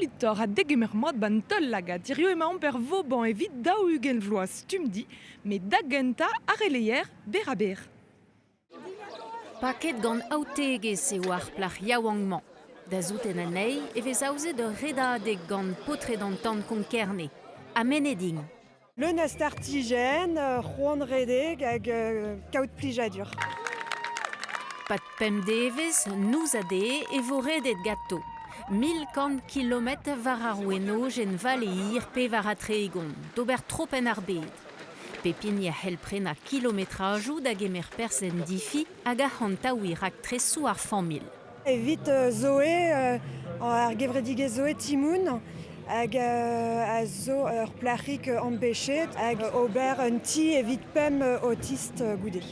Salut ha degemer mat 'ban taol lagad. Hirio emaomp er Vauban evit 40 vloaz Stumdi, met da gentañ ar releier berr-ha-berr. Paket gant aotegezh eo ar plac'h yaouank-mañ. Da souten anezhi e vez aozet ur redadeg gant paotred an tan Konk-Kerne ha Meneding. Leun a startijenn, c'hoant redek hag kaout plijadur. Pad pemp devezh, noz ha deiz, e vo redet ganto. 1100 kilometr war ar wenojenn vale-hir 34 d'ober tro Penn-ar-Bed. Pep hini a c'hell prenañ kilometrajoù da gemer perzh en difi hag arc'hantaouiñ raktresoù ar familh. Evit Zoé, ar gevredigezh Zoé Timoun, hag a zo ur plac'hig ampechet hag ober un ti evit pemp autist goude.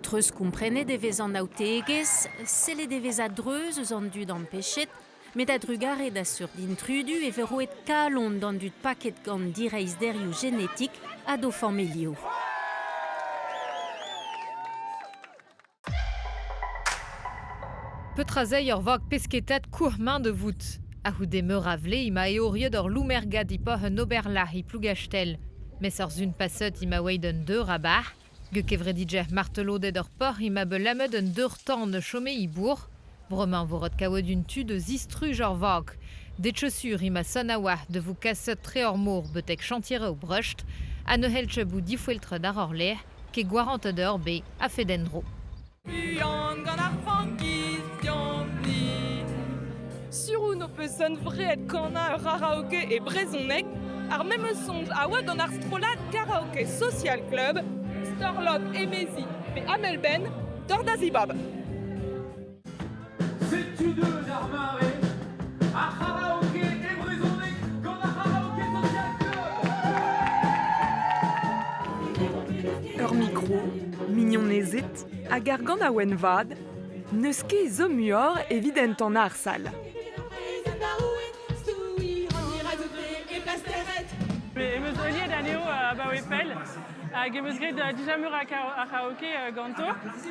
Treuzkomprenet e vez an aotegezh, sellet e vez a-dreuz eus an dud ampechet, met a-drugarez da seurt intrudu e vez roet kalon d'an dud paket gant direizhderioù genetik ha d'o familhoù. Petra zay ur vag pesketad kourc'hmañ da vout? A-c'houde meur a vlez ema eoriet ur loumergad e-poc'h un oberlac'h e Plougastell. Mes ur sun paseut ema oeit un deur a-barh. Ge kevredidjeh martoloded ur poc'h ema bet lammet un deur-tan o chome e bourc'h. Bremañ vo ret kaout un tu da zistruj ur vag. Detchosur ema sonn a-walc'h da vout kaset tre ur mor betek chantier Brest ha ne c'hell ket bout difoeltret àr ur lec'h ket gwarantet ur bet a-fet endro. Buan gant ar frankiz deomp-ni. Sur on ho peus hunvreet kanañ ur c'haraoke e brezhoneg, ar memes soñj a oa gant ar strollad Karaoke Social Club, Storlok Emezi pe Amel Ben, dor da zibab. Setu deuet ar mare, ar c'haraoke e brezhoneg gant ar C'haraoke Social Club! Ur mikro, mignonezed hag ar ganaouenn vat, n'eus ket zo muioc'h evit entanañ ar sal. Em eus heuliet anezho abaoe pell hag em eus graet dija meur a karaoke ganto.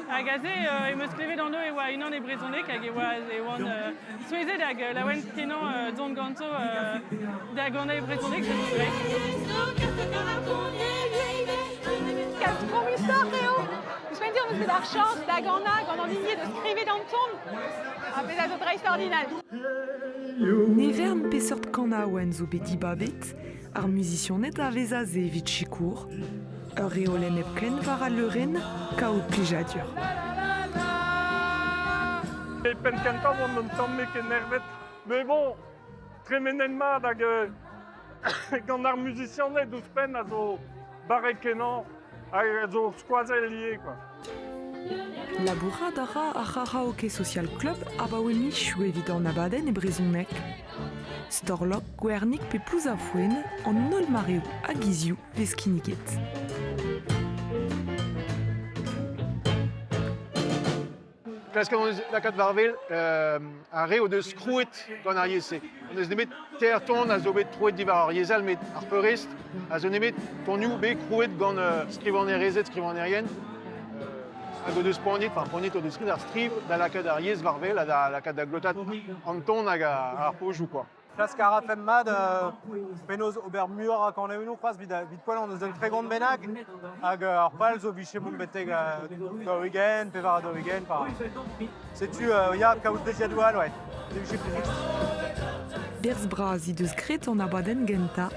Hag aze em eus klevet anv e oa unan e brezhoneg hag e oa e oan souezhet hag laouen-kenañ dont ganto da ganañ e brezhoneg, je voudrais. Kalz fromusoc'h eo. Ouzhpenn se hon eus bet ar chañs da ganañ gant an hini deus skrivet an ton. Ar pezh a zo dreistordinal. Ne vern peseurt kanaouenn zo bet dibabet, ar muzisianed a vez aze evit sikour. Ur reolenn hepken war al leurenn, kaout plijadur. E penn kentañ oan un tammig enervet, mais bon, tremenet mat hag gant ar muzisianed ouzhpenn a zo barrek-kenañ hag a zo skoazell ivez quoi. Labourat a ra ar C'haraoke Social Club abaoe mizioù evit an abadenn e brezhoneg. Storlok, Gwernig pe Plouzafouenn, an holl mareoù ha gizioù vez kinniget. Klask hon eus lakaat war-wel ar re o deus krouet gant ar yezh-se. N'eus nemet teir ton a zo bet troet diwar ar yezh all, met ar peurrest a zo nemet tonioù bet krouet gant skrivagnerezed, skrivagnerien hag o deus poaniet, enfin poaniet o deus graet ar striv da lakaat ar yezh war-wel ha da lakaat da glotaat an ton hag ar pozioù quoi. Klask a rafemp mat penaos ober muioc'h a kanaouennoù c'hoazh evit poent hon eus un 30 bennak hag ar pal zo vije mont betek 40, 44, enfin, setu ya kaout deiziadoù all ouais. Vije plijus. Berzh bras he deus graet an abadenn gentañ.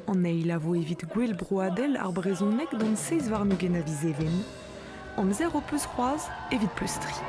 An eil a vo evit Gouel Broadel ar brezhoneg d'an 27 a viz Even. Amzer ho peus c'hoazh evit pleustriñ.